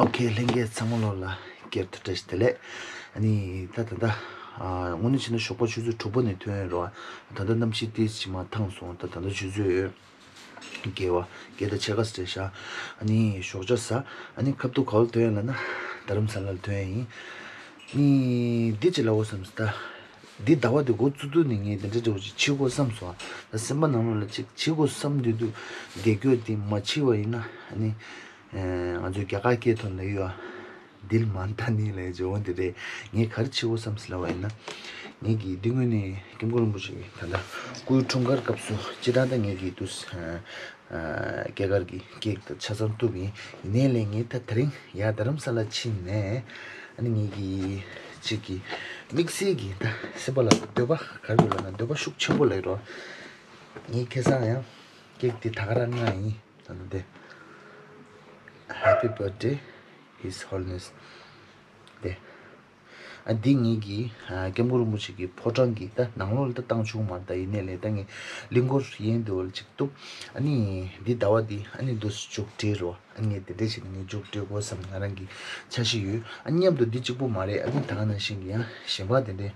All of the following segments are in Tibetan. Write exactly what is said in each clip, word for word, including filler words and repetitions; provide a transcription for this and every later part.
ཨོ་ཁེ། ལྷན་རྒྱས་ཚང་མ་ལོ་ལ་སྐྱར་དུ་བཀྲ་ཤིས་བདེ་ལེགས། ཨ་ནི་ད་ད་ལྟ་ཨ་དངོས་གནས་བྱས་ན་ཞོགས་པ་ཆུ་ཚོད་དྲུག་པ་ནས་ཐོན་ཡོད་རེད་བ། ད་ལྟ་གནམ་གཤིས་ཏོག་ཙམ་མར་ཐང་སོང་། ད་ད་ལྟ་ཆུ་ཚོད་ཡོད། བརྒྱད་པ། བརྒྱད་དང་ཕྱེད་ཀ་ཙམ་རེད་ཤག་ཨ་ནི་ཞོགས་ཇ་ཟ། ཨ་ནི་ཁ་ཐུག་ག་པར་ཐོན་ཡོད་ལབ་ན་རྡ་རམ་ས་ལར་ཐོན་ཡིན། ཨ་ནི་འདི་ཅིག་ལབ་དགོས་བསམས་སོང་། ད་འདི་ཟླ་བ་འདི་འགོ་བཙུགས་དུས་ནས་ངས་འདི་འདྲ་འདྲ་བོ་ཅིག་བྱེད་དགོས་བསམས་སོང་། ད་སེམས་པ་ནང་ལོགས་ལ་ཅིག་བྱེད་དགོས་བསམ་དུས་དུས་བསྡད་རྒྱུ་དེ་མ་བྱས་པ་ཡིན་ན། ཨ་ནི་ཨེ་ང་ཚོའི་རྒྱ་གར་སྐད་ཐོག་ནས་ཡོད་ཨ། འདིར་མ་འདའ་ནི་ལས་འཇོ་འོ་འདི་རེད། ངས་ག་རེ་བྱེད་དགོས་བསམ་སི་ལབ་པ་ཡིན་ན། ངས་ཀྱིས་འདི་སྔོན་ནས་སྐྱབས་མགོན་རིན་པོ་ཆེ་གི་ད་ལྟ་སྐུའི་འཁྲུངས་སྐར་སྐབས་སུ་སྤྱིར་བཏང་ད་ངས་ཀྱིས་དུས་ཨ་ཨ་སྐྱེས་སྐར་གྱི་ཀེག་དང་ཆ་ཚང་བཏུབ་ཡིན། ཡིན་ནའི་ལས་ངས་ད་དེ་རིང་ཡར་རྡ་རམ་ས་ལ་ཕྱིན་ནས་ཨ་ནི་ངས་ཀྱིས་ཅིག་གི་དམིགས་བསལ་གྱི་ད་སེམས་པ་ལ་འདོད་པ་ག་རེ་ཡོད་ལབ་ན་འདོད་པ་ཤུགས་ཆེན་པོ་ལས་རོགས། ངས་ཁ་སང་ཡང་ཀེག་དེ་ད་ག་རང་མངགས་ཡིན། ད་ལྟ་དེ། Happy birthday, His Holiness. དེ། ཨ་འདི་ངེད་ཀྱི་ཨ་སྐྱབས་མགོན་རིན་པོ་ཆེ་གི་ཕོ་བྲང་གི་ད་ནང་ལོགས་ལ་ད་བཏང་ཆོག་མ་རེད། ད་ཡིན་ནའི་ལས་ད་ངས་གླིང་སྐོར་ཡན་དུ་ལ་ཅིག་བཏུབ། ཨ་ནི་འདི་ཟླ་བ་འདི་ཨ་ནི་འདུག་སེ་མཇུག་སྒྲིལ་རོགས། ཨ་ངས་དེ་འདྲས་བྱས་ནས་ངས་མཇུག་སྒྲིལ་དགོས་བསམ་ང་རང་གི་འཆར་གཞི་ཡོད། ཨ་མཉམ་དུ་འདི་གཅིག་པོ་མ་རེད། ཨ་ནི་ད་ག་ནང་བཞིན་གྱི་ཡང་གཞན་པ་དེ་འདྲས་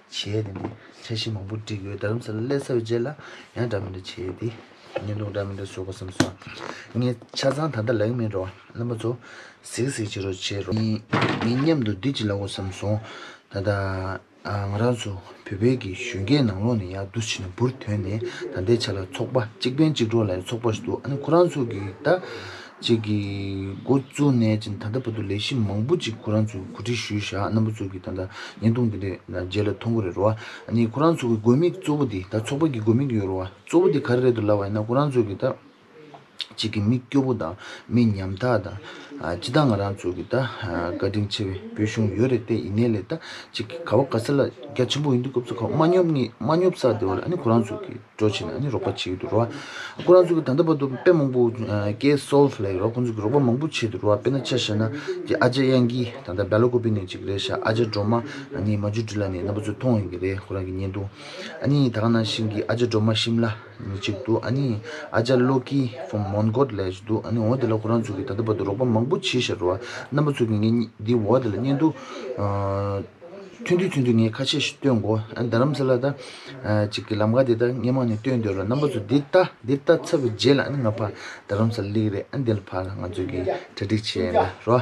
བྱས་དེ་འདྲས་འཆར་གཞི་མང་པོ་བསྒྲིགས་ཡོད། རྡ་རམ་ས་ལ་སླེབས་ཚར་བའི་རྗེས་ལ་ཡང་འདྲ་མི་འདྲ་བྱས་ཏེ་བརྙན་ཐུང་འདྲ་མི་འདྲ་བཟོ་དགོས་བསམ་སོང་། ངས་ཆ་ཚང་ད་ལྟ་ལབ་ཀྱི་མིན་རོགས། རྣམ་པ་ཚོ་གཟིགས་གཟིགས་བྱེད་རོགས་བྱེད་རོགས། ངས་ངས་མཉམ་དུ་འདི་ཅིག་ལབ་དགོས་བསམ་སོང་། ད་ལྟ་ཨ་ང་རང་ཚོ་བོད་པའི་གི་གཞོན་སྐྱེས་ནང་ལོགས་ནས་ཡར་འདུ་བྱས་ནས་འབུར་ཐོན་ནས་ད་ལྟའི་ཆ་ལ་ཚོགས་པ་གཅིག་ཕན་གཅིག་གྲོགས་ལབ་ཡ་ཚོགས་པ་ཞིག་འདུག་ཨ་ནི་ཁོ་རང་ཚོ་གི་ད་ཅིག་གི་འགོ་བཙུགས་ནས་ཅིག་ད་ལྟ་བར་དུ་ལས་གཞི་མང་པོ་ཅིག་ཁོ་རང་ཚོས་གོ་སྒྲིག་ཞུས་བཞག་རྣམ་པ་ཚོ་གི་ད་ལྟ་བརྙན་ཐུང་འདི་འདྲའི་རྗེས་ལ་མཐོང་གི་རེད་རོ། ཨ་ནི་ཁོ་རང་ཚོ་གི་དགོས་དམིགས་གཙོ་བོ་འདི་ད་ཚོགས་པ་གི་དགོས་དམིགས་ཡོད་རོ། གཙོ་བོ་འདི་ག་རེ་རེད་འདུག་ལབ་པ་ཡིན་ན་ཁོ་རང་ཚོ་གི་ད་ཅིག་གི་མི་སྐྱོ་པོ་དང་མི་ཉམ་ཐག་དང་། ཨ་སྤྱིར་བཏང་ང་རང་ཚོ་གི་ད་ཨ་བཀའ་དྲིན་ཆེ་བའི་བོད་གཞུང་ཡོད་རེད་དེ། ཡིན་ནའི་ལས་ད་ཅིག་གི་ག་བ་ག་ས་ལ་རྒྱ་ཆེན་པོ་ཡིན་དུས་སྐབས་སུ་ག་བ་མ་སྙོབ་ངེས་མ་སྙོབ་ས་དེ་བ་ལ་ཨ་ནི་ཁོ་རང་ཚོ་གི་འགྲོ་བྱེད་ན་ཨ་ནི་རོགས་པ་བྱེད་ཀྱི་འདུག་རོ། ཁོ་རང་ཚོ་གི་ད་ལྟ་བར་དུ་དཔེ་མང་པོ་ཨ་ཀེ་སོལ་ལབ་ཡོད་རོ། ཁོ་ཚོ་གི་རོགས་པ་མང་པོ་བྱེད་འདུག་རོ། དཔེར་ན་ཆ་བཞག་ན་ཅིག་ཨ་ཅག་དབྱངས་སྐྱིད་ད་ལྟ་སྦེ་ལ་ཀོ་པི་ནས་ཅིག་རེད་ཤག་ཨ་ཅག་སྒྲོལ་མ་ཨ་ནི་མ་ཇུ་ཀྲི་ལ་ནས་རྣམ་པ་ཚོས་མཐོང་ཡོང་གི་རེད། ཁོ་རང་གི་བརྙན་ཐུང་ཨ་ནི་ད་ག་ནང་བཞིན་གྱི་ཨ་ཅག་སྒྲོལ་མ་ཤིམ་ལ་ནི་གཅིག་འདུག་ཨ་ནི་ཨ་ཅག་ལོ་ཀི་ཧྥོམ་མོན་གྷོ་ལབ་ཅིག་འདུག་ཨ་ནི་འོ་དེ་ལ་ཁོ་རང་ཚོ་གིས་ད་ལྟ་བར་དུ་རོགས་པ་མང་པོ་བྱས་ཤག་རོ། རྣམ་པ་ཚོ་གིས་ངས་འདི་འོ་དེ་ལ་བརྙན་ཐུང་ཨ་ཐུང་ཐུང་ཐུང་ཐུང་ངས་ཁ་ཤས་ཤིག་སྟོན་གོ། ཨ་རྡ་རམ་ས་ལ་ད་ཨ་ཅིག་གི་ལམ་ཁ་དེ་ད་སྔོན་མ་ནས་སྟོན་སྡོད་རོགས། རྣམ་པ་ཚོ་འདི་ལྟ་འདི་ལྟ་ཚར་བའི་རྗེས་ལ་ཨ་ནི་ང་ཕར་རྡ་རམ་ས་ལ་སླེབས་ཀྱི་རེད། ཨ་འདི་ལ་ཕར་ང་ཚོ་གིས་གྲ་སྒྲིག་བྱས་ཡིན་ད་རོ།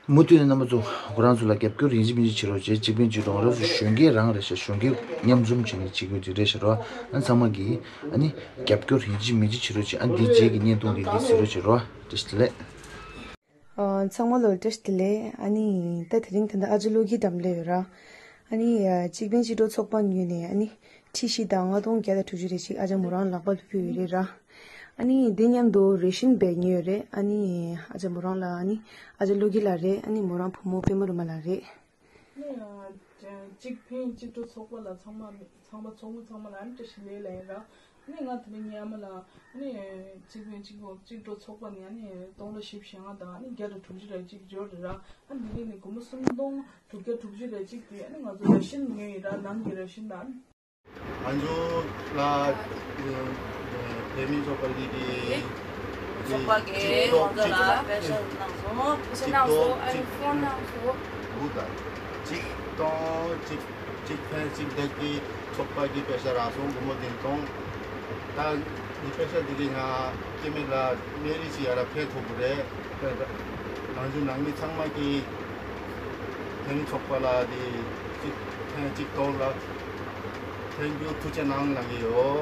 མུ་མཐུད་ནས་རྣམ་པ་ཚོ་ཁོ་རང་ཚོ་ལ་རྒྱབ་སྐྱོར་ཡིན་གཅིག་མིན་གཅིག་བྱེད་རོགས་བྱེད། གཅིག་ཕན་གཅིག་གྲོགས། ང་རང་ཚོ་གཞོན་སྐྱེས་རང་རེད་ཤག་གཞོན་སྐྱེས་མཉམ་འཛོམས་བྱས་ནས་བྱེད་དགོས་ཀྱི་རེད་ཤག་རོ། ཨ་ཚང་མ་གིས་ཨ་ནི་རྒྱབ་སྐྱོར་ཡིན་གཅིག་མིན་གཅིག་བྱེད་རོགས་བྱེད། ཨ་འདི་རྗེས་ཀྱི་བརྙན་ཐུང་འདི་འདི་གཟིགས་རོགས་བྱེད་རོ། བཀྲ་ཤིས་བདེ་ལེགས། ཨ་ཚང་མ་ལོ་བཀྲ་ཤིས་བདེ་ལེགས། ཨ་ནི་ད་དེ་རིང་ད་ལྟ་ཨ་ཅག་ལོ་ཀིའི་འགྲམ་ལ་ཡོད་ར། ཨ་ནི་ཨ་གཅིག་ཕན་གཅིག་གྲོགས་ཚོགས་པ་ངོས་ནས་ཨ་ནི་ཁྲི་བཞི་དང་ལྔ་སྟོང་བརྒྱ་དང་དྲུག་ཅུ་རེ་གཅིག་ཨ་ཅག་མོ་རང་ལག་པ་ལ་ཕུལ་ཡོད་རེད་ར། ཨ་ནི་འདི་མཉམ་དུ་རེ་ཤན་སྦས་ཉོས་ཡོད་རེད། ཨ་ནི་ཨ་ཅག་མོ་རང་ལ་ཨ་ནི་ཨ་ཅག་ལོ་ཀི་ལ་རེད། ཨ་ནི་མོ་རང་བུ་མོ་པད་མ་རི་མ་ལ་རེད། ནི་ཨ་གཅིག་ཕན་གཅིག་གྲོགས་ཚོགས་པ་ལ་ཚང་མ་ཚང་མ་ཚོགས་མི་ཚང་མ་ལ་ཨ་ནི་བཀྲ་ཤིས་བདེ་ལེགས་ལབ་ཡིན་ར། ནི་ང་དེ་རིང་ངའི་ཨ་མ་ལ་ནི་གཅིག་ཕན་གཅིག་གྲོགས་གཅིག་གྲོགས་ཚོགས་པ་ནས་ཨ་ནི་སྟོང་ཕྲག་བཞི་བཅུ་ཞེ་ལྔ་དང་ཨ་ནི་བརྒྱ་དང་དྲུག་ཅུ་རེ་གཅིག་འབྱོར་རེད་ར། ཨ་ནི་འདི་གི་ནི་སྒོར་མོ་སུམ་སྟོང་དྲུག་བརྒྱ་དྲུག་ཅུ་རེ་གཅིག་དེ་ཨ་ནི་ང་ཚོ་རེ་ཤན་ཉོས་ཡིན་ར། ནང་གི་རེ་ཤན་དང་། ང་ཚོ་ལ་བོད་མིའི་ཚོགས་པ་ལི་གི་ཚོགས་པ་གི་ང་ཚོ་ལ་པེ་ཤ་གནང་སོང་། པེ་ཤ་གནང་སོང་། ཨ་ནི་ཕོན་གནང་སོང་། འུ་ད་གཅིག་སྟོང་གཅིག་གཅིག་ཕན་གཅིག་བདག་གི་ཚོགས་པ་གི་པེ་ཤ་རག་སོང་། སྒོར་མོ་བདུན་སྟོང་། ད་འདི་པེ་ཤ་འདི་གི་ང་སྐྱེ་དམན་ལ་སྨན་རིན་ཞིག་ཡར་ཕན་ཐོགས་པ་རེད། ང་ཚོ་ནང་མི་ཚང་མ་གི་བོད་མི་ཚོགས་པ་ལ་འདི་གཅིག་ཕན་གཅིག་སྟོང་ལ་ཕན་རྒྱུ་ཐུགས་རྗེ་གནང་གནང་གི་ཡོད།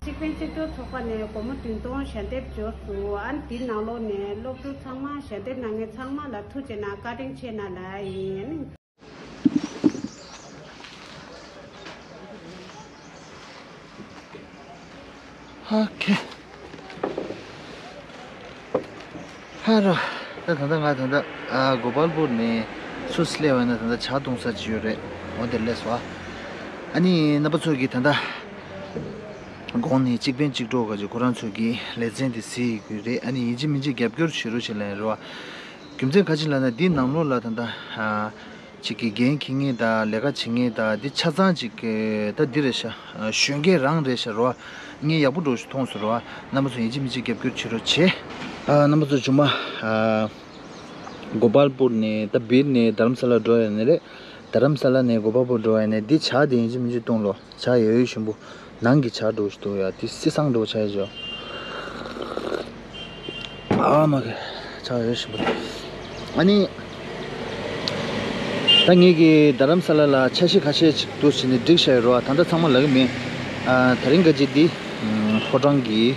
གཅིག་ཕན་གཅིག་གྲོགས་ཚོགས་པ་ནས་སྒོར་མོ་བདུན་སྟོང་ཞལ་འདེབས་འབྱོར་སོང་། ཨ་ནི་འདི་ནང་ལོགས་ནས་སློབ་ཕྲུག་ཚང་མ་ཞལ་འདེབས་གནང་མཁན་ཚང་མ་ལ་ཐུགས་རྗེ་གནང་། བཀའ་དྲིན་ཆེ་གནང་ལབ་ཡིན། ཨོ་ཁེ། ཧ་རོ། ད་ད་ལྟ་ང་ད་ལྟ་ཨ་གོ་པལ་པུར་ནས་སུད་སི་སླེབས་པ་ཡིན་ན་ད་ལྟ་ཇ་འཐུང་ས་ཅིག་ཡོད་རེད། འོ་དེར་སླེབས་སོང་། ཨ་ནི་རྣམ་པ་ཚོ་གིས་ད་ལྟ་གོང་ནས་གཅིག་ཕན་གཅིག་གྲོགས་ག་ཅིག་ཁོ་རང་ཚོ་གི་ལེ་ཚན་དེ་གཟིགས་ཡོད་ཀྱི་རེད། ཨ་ནི་ཡིན་གཅིག་མིན་གཅིག་རྒྱབ་སྐྱོར་བྱེད་རོགས་བྱེད་ལབ་ཡིན་རེད་བ། རྒྱུ་མཚན་ག་ཅི་ལབ་ན་འདི་ནང་ལོགས་ལ་ད་ལྟ་ཨ་ཅིག་གི་འགན་འཁྱེར་མཁན་དང་ལས་ཀ་བྱེད་མཁན་དང་འདི་ཆ་ཚང་ཅིག་གི་ད་འདི་རེད་ཤག་གཞོན་སྐྱེས་རང་རེད་ཤག་རེད་བ། ངས་ཡག་པོ་འདྲ་ཞིག་མཐོང་སོང་རེད་བ། རྣམ་པ་ཚོ་ཡིན་གཅིག་མིན་གཅིག་རྒྱབ་སྐྱོར་བྱེད་རོགས་བྱེད། ཨ་རྣམ་པ་ཚོ་མཇུག་མ་ཨ་ གོ་པལ་པུར་ནས་ད་བིར་ནས་དྷ་རམ་ས་ལ་འགྲོ་ཡ་ནི་རེད། དྷ་རམ་ས་ལ་ནས་གོ་པལ་པུར་འགྲོ་ཡ་ནི་འདི་བྱ་དེ་ཡིན་གཅིག་མིན་གཅིག་བཏུང་ལོ། བྱ་ཡོད་ཡོད་ཞིམ་པོ། ནང་གི་བྱ་འགྲོ་ཞིག་འདུག་ཡ། དེ་སི་སང་འགྲོ་བྱ་ཡ་ཞོ། ཨ་མ་གི་བྱ་ཡོད་ཞིམ་པོ། ཨ་ནི། ད་ངེད་ཀྱི་དྷ་རམ་ས་ལ་ལ་འཆར་གཞི་ཁ་ཤས་ཅིག་འདུག་བྱས་ནས་སྒྲིག་བྱ་ཡོད་རོ། ད་ལྟ་ཚང་མ་ལབ་གི་མིན། ཨ། དེ་རིང་ག་ཅིག་འདི། ཕོ་བྲང་གི།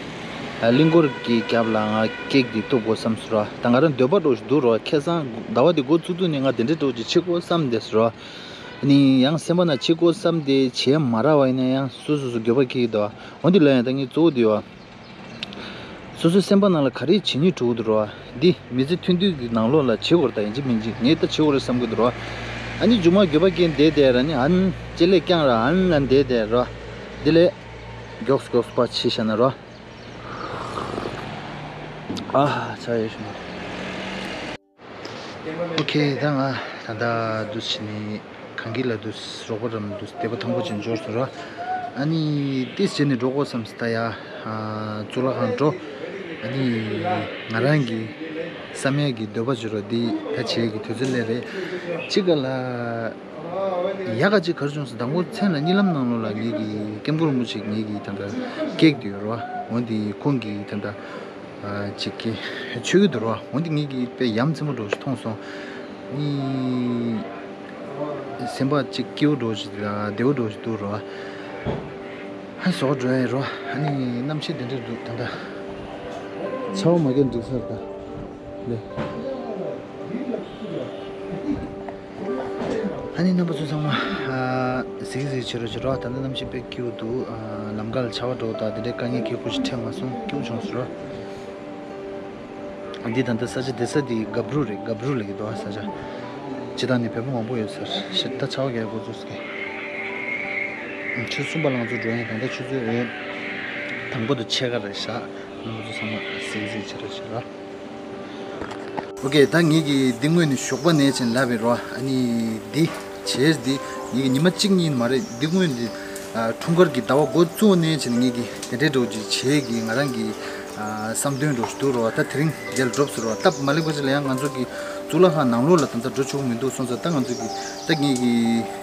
ཨ། གླིང་སྐོར་གྱི་རྒྱབ་ལ་ང་ཀེག་འདི་གཏུབ་དགོས་བསམ་སོང་ར། ད་ང་རང་འདོད་པ་འདྲ་ཞིག་འདུག་ར། ཁ་སང་ཟླ་བ་འདི་འགོ་བཙུགས་དུས་ནས་ང་དེ་འདྲའི་འདྲ་ཞིག་བྱེད་དགོས་བསམ་བསྡད་སོང་ར། ནི་ཡང་སེམས་པ་ན་བྱེད་དགོས་བསམ་སྟེ་བྱེད་མ་རག་པ་ཡིན་ན་ཡང་སོ་སོ་སོ་འགྱོད་པ་སྐྱེ་གི་འདུག་འོན་ཏེ་ལོས་ཡང་ད་ངས་གཙོ་བོ་འདི་བ། སོ་སོའི་སེམས་པ་ནང་ལ་ག་རེ་བྱེད་སྙིང་བྲོ་གི་འདུག་ར། འདི་མི་ཚེ་ཐུང་ཐུང་གི་ནང་ལོགས་ལ་བྱེད་དགོས་རེད། ད་ཡིན་གཅིག་མིན་གཅིག་ངས་ད་བྱེད་དགོས་རེད་བསམ་གི་འདུག་ར། ཨ་ནི་མཇུག་མ་འགྱོད་པ་སྐྱེ་བསྡད་བསྡད་ར་ནི་ཨ་ནི་ལྕེ་ལས་རྐྱང་ར་ཨ་ནི་ལ་བསྡད་བསྡད་ར། འདི་ལས་མགྱོགས་མགྱོགས་པ་བྱས་བཞག་ན་ར། ཨ་ཆ་ཡོད་ཤོད་ན། ཨོ་ཁེ། ད་ང་ད་ལྟ་འདུག་བྱས་ནས་གངས་སྐྱིད་ལ་འདུག་རོགས་པ་རམ་འདུག་བདེ་པོ་ཐང་པོ་ཅན་འབྱོར་སོང་ར། ཨ་ནི་ཏིས་བྱས་ནས་འགྲོ་དགོས་བསམ་སོང་། ད་ཡ་གཙུག་ལག་ཁང་འགྲོ། ཨ་ནི་ང་རང་གི་བསམ་ཡས་ཀྱི་འདོད་པ་བྱུང་ར། འདི་ད་བྱེད་ཀྱི་དུས་ཚོད་སླེབས་རེད། གཅིག་ག་ལ་ཡག་ག་ཅིག་གར་བྱུང་སོང་། དང་པོ་མཚན་ལ་གཉིད་ལམ་ནང་ལོགས་ལ་ངེད་ཀྱི་སྐྱབས་མགོན་རིན་པོ་ཆེ་ངེད་ཀྱི་ད་ལྟ་ཀེག་དུ་ཡོད་ར། འོན་ཏེ་ཁོང་གིས་ད་ལྟ། ཅིག་གིས་ཆོས་ཀྱི་འདུལ་བ་འོན་ཏེ་ངེད་ཀྱིས་དཔེ་ཡ་མཚན་པོ་འདྲ་ཞིག་མཐོང་སོང་། ནི་སེམས་པ་ཅིག་སྐྱིད་པོ་འདྲ་ཞིག་དང་བདེ་པོ་འདྲ་ཞིག་འདུག་རོ། ཧ་ཟོག་འགྲོ་ཡ་རོ། ཨ་ནི་གནམ་གཤིས་དེ་འདྲ་འདུག་ད་ལྟ་ཆར་པ་མ་གྱོན་འགྲིག་ས་རེད་ད། ལེ། ཨ་ནི་རྣམ་པ་ཚོ་ཚང་མ་གཟིགས་གཟིགས་བྱེད་རོགས་བྱེད་རོགས། ད་ལྟ་གནམ་གཤིས་དཔེ་སྐྱིད་པོ་འདུག་ལམ་ཁ་ལ་ཆར་པ་འདྲ་པོ་དང་དེ་འདྲའི་དཀའ་ངལ་གྱི་ཁུ་ཞིག་འཕྲད་མ་སོང་། སྐྱིད་པོ་བྱུང་སོང་རོ། འདི་ད་ལྟ་ས་ཆ་བསྡད་ས་འདི་སྒབ་རུ་རེད། སྒབ་རུ་ལབ་ཀྱི་འདུག་ས་ཆ། སྤྱིར་བཏང་ནས་བོད་པ་མང་པོ་ཡོད་ས་རེད། ད་ཆར་པ་རྒྱག་འགོ་བཙུགས་ས་རེད། ཆུ་ཚོད་གསུམ་པ་ལ་ང་ཚོ་འགྲོ་ཡིན། ད་ལྟ་ཆུ་ཚོད་དང་པོ་དང་ཕྱེད་ཀ་རེད་ཤག་རྣམ་པ་ཚོ་ཚང་མ་གཟིགས་གཟིགས་བྱེད་རོགས་བྱེད་རོགས། ཨོ་ཁེ། ད་ངེད་ཀྱིས་འདི་སྔོན་ནས་ཞོགས་པ་ནས་བྱས་ལབ་པའི་རོ། ཨ་ནི་འདི་བྱས་འདི་ངེད་ཀྱིས་ཉི་མ་གཅིག་གཉིས་མ་རེད། འདི་སྔོན་འདི་ཨ་འཁྲུངས་སྐར་གྱི་ཟླ་བ་འགོ་བཙུགས་ནས་བྱས་ངེད་ཀྱིས་དེ་འདྲའི་འདྲ་པོ་ཅིག་བྱེད་ཀྱི་ང་རང་གི་ཨ་བསམ་དོན་འདྲ་པོ་ཞིག་འདུག་རོ། ད་དེ་རིང་འདིར་གྲུབ་སོང་རོ། སྟབས་མ་ལེགས་པ་ཅིག་ལ་ཡང་ང་ཚོ་གི་གཙུག་ལག་ཁང་ནང་ལོགས་ལ་ད་ལྟ་འགྲོ་ཆོག་གི་མི་འདུག་སོང་ཙང་ད་ང་ཚོ་གི་ད་ངེད་ཀྱི་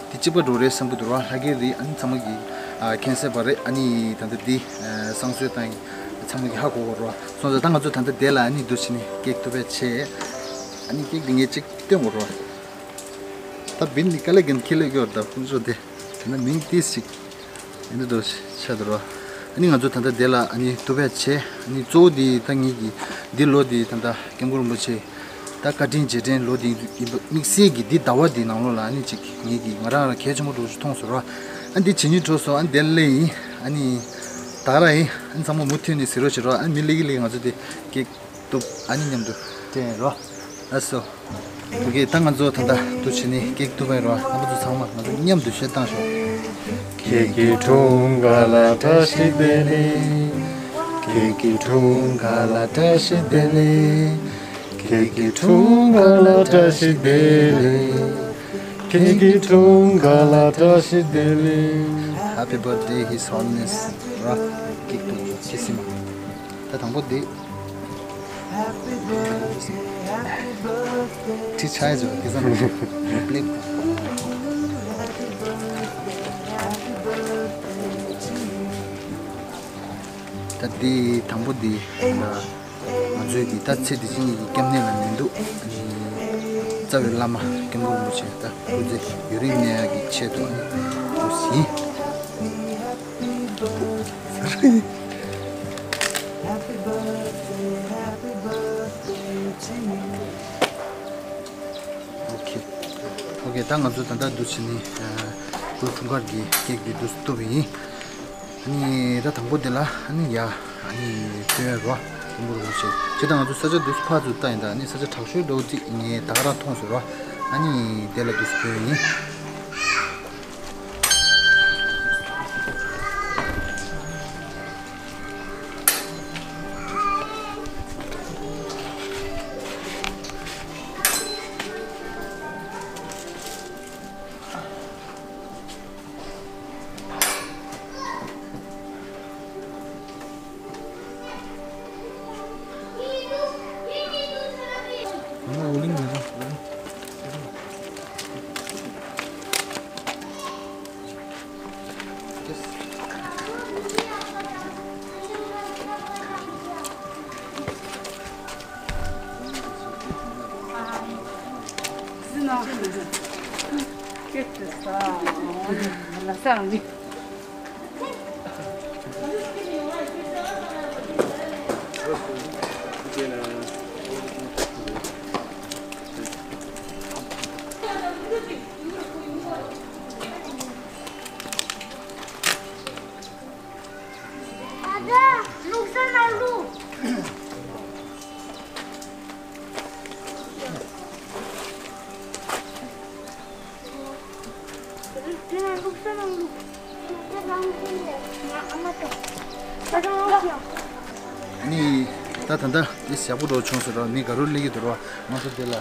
འདི་གཅིག་པ་འདྲ་པོ་རེད་བསམ་གྱི་འདུག་རོ། ལྷ་སྐལ་རེད། ཨ་ནི་ཚང་མ་གི་ཨ་མཁྱེན་གསལ་པ་རེད། ཨ་ནི་ད་ལྟ་འདི་ཨ་བསང་གསོལ་བཏང་ཡིན། ཚང་མ་གི་ཧ་གོ་གོ་རོ། སོང་ཙང་ད་ང་ཚོ་ད་ལྟ་དེ་ལ་ཨ་ནི་འདུག་བྱས་ནས་ཀེག་གཏུབ་པ་བྱས། ཨ་ནི་ཀེག་འདི་ངས་གཅིག་སྟོན་དགོས་རོ། ད་བིན་ནི་དཀའ་ལས་རྒན་ཁྱི་ལས་སྐྱོར་ད་ཁོང་ཚོ་དེ་དེ་ན་མིང་ཏིས་ཞིག་ཨ་ནི་འདུག་ཆ་དུ་རོ། ཨ་ནི་ང་ཚོ་ད་ལྟ་དེ་ལ་ཨ་ནི་གཏུབ་པ་བྱས། ཨ་ནི་གཙོ་བོ་འདི་ད་ངེད་ཀྱི་འདི་ལོ་འདི་ད་ལྟ་སྐྱབས་མགོན་རིན་པོ་ཆེ་ད་བཀའ་དྲིན་རྗེས་དྲན་ལོ་འདི་ཡིན་པ་དམིགས་བསལ་གྱི་འདི་ཟླ་བ་འདི་ནང་ལོགས་ལ་ཨ་ནི་ཅིག་ངེད་ཀྱི་ང་རང་ལ་གལ་ཆེན་པོ་འདྲ་ཞིག་མཐོང་སོང་རོ། ཨ་ནི་འདི་བྱེད་སྙིང་བྲོ་སོང་། ཨ་ནི་དེ་ལས་ཡིན། ཨ་ནི་ད་ག་རང་ཡིན། ཨ་ནི་ཚང་མ་མུ་མཐུད་ནས་གཟིགས་རོགས་བྱེད་རོགས། ཨ་ནི་མི་ལེགས་ཀྱི་ལེགས་ང་ཚོ་དེ་ཀེག་གཏུབ། ཨ་ནི་མཉམ་དུ་སྟོན་རོགས། ལགས་སོ། ཨོ་ཁེ། ད་ང་ཚོ་ད་ལྟ་འདུག་བྱས་ནས་ཀེག་གཏུབ་པ་ཡིན་རོགས། རྣམ་པ་ཚོ་ཚང་མ་ང་ཚོ་མཉམ་དུ་གཞས་བཏང་ཤོག Happy birthday, His Holiness. ར། ཀེག་གཏུབ་ཅི་སི་མ། ད་དང་པོ་འདི། ཁྲི་ཆ་ཡ་ཇོ་དེ་ཙམ་ལེགས། ད་འདི་དང་པོ་འདི་ང་ཚོའི་གི་ད་ཚེ་འདི་ཕྱི་གཉིས་ཀྱི་སྐྱབས་གནས་ལ་ཉན་འདུག་རྩ་བའི་བླ་མ་སྐྱབས་མགོན་རིན་པོ་ཆེ་ད་སྐུ་ཚེ་ཡུན་རིང་གནས་ཡག་གི་ཆེད་དུ་ཨ་ནི་འདུག་ཟིན། ཨོ་ཁེ། ཨོ་ཁེ། ད་ང་ཚོ་ད་ལྟ་འདུག་བྱས་ནས་ཁོའི་འཁྲུངས་སྐར་གྱི་ཀེག་འདི་འདུག་གཏུབ་པ་ཡིན། ཨ་ནི་ད་དང་པོ་འདི་ལ་ཨ་ནི་ཡ་ཨ་ནི་སྟོན་རོགས། སྐྱབས་མགོན་རིན་པོ་ཆེ་ཇི་ལྟར་ང་ཚོ་ས་ཆ་འདུག་ཕར་ཚུར་ལྟ་ཡིན་ད། ཨ་ནི་ས་ཆ་དྲག་ཤོས་འདྲ་པོ་ཅིག་ངས་ད་ག་རང་མཐོང་སོང་རོགས། ཨ་ནི་དེ་ལ་འདུག་སྟོན་ཡིན། ང་ཨོ་གླིང་མེད་ན། ནི། ད་ད་ལྟ་དེ་ཞག་པོ་འགྲོ་བྱུང་ཟེར་རོ། མི་ག་རུ་སླེབས་ཀྱི་འདུག་རོ། ང་ཚོ་དེ་ལ་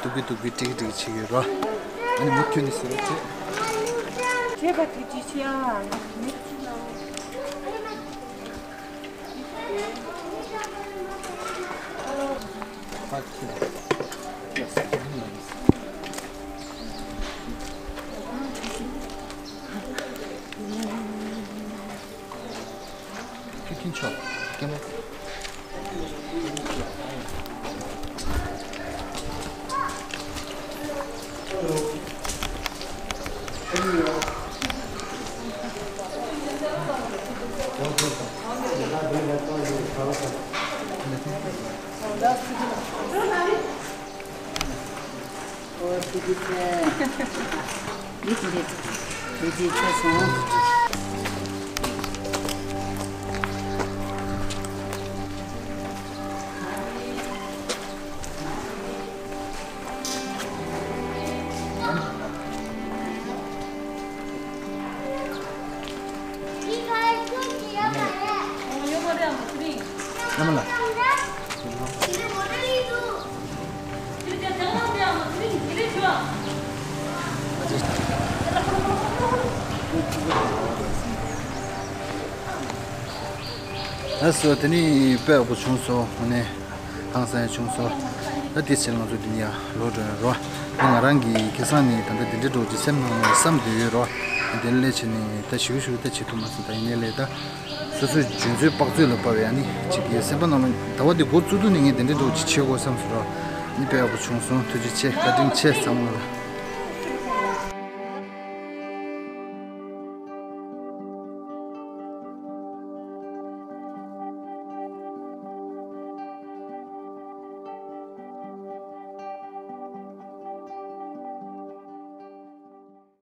ཏུག་གི་ཏུག་གི་ཀྲིག་ཀྲིག་བྱེད་ཀྱི་རོ། ཨ་ནི་མུ་མཐུད་ནས་ཟེར་རོ་བྱེད། བྱེད་པ་དེ་ཅི་བྱེད་ཨ། ལགས་སོ། དེ་ནི་དཔེ་ཡག་པོ་བྱུང་སོང་། དངོས་གནས་ཧང་སང་ཡང་བྱུང་སོང་། ད་དེ་ཕྱིར་ང་ཚོ་འདི་ནས་ཡར་ལོག་འགྲོ་ཡ་རོ། ད་ང་རང་གི་ཁ་སང་ནས་ད་ལྟ་འདི་འདྲའི་འགྲོ་རྒྱུ་སེམས་ནང་ནས་བསམ་བསྡད་ཡོད་རོ། དེ་ལས་བྱས་ནས་ད་ཞུ་ཞུ་ད་བྱེད་ཐུབ་མ་སོང་། ད་ཡིན་ནའི་ལས་ད་སོ་སོའི་འཇོན་ཚོད་དཔག་ཚོད་ལ་དཔག་པའི་ཨ་ནི་ཅིག་གི་སེམས་པ་ནང་ལ་ཟླ་བ་འདི་འགོ་བཙུགས་དུས་ནས་ངས་འདི་འདྲའི་འགྲོ་ཅིག་བྱེད་དགོས་བསམ་སོང་རོ། ཨ་ནི་དཔེ་ཡག་པོ་བྱུང་སོང་། ཐུགས་རྗེ་ཆེ། བཀའ་དྲིན་ཆེ་ཚང་མ་ལ།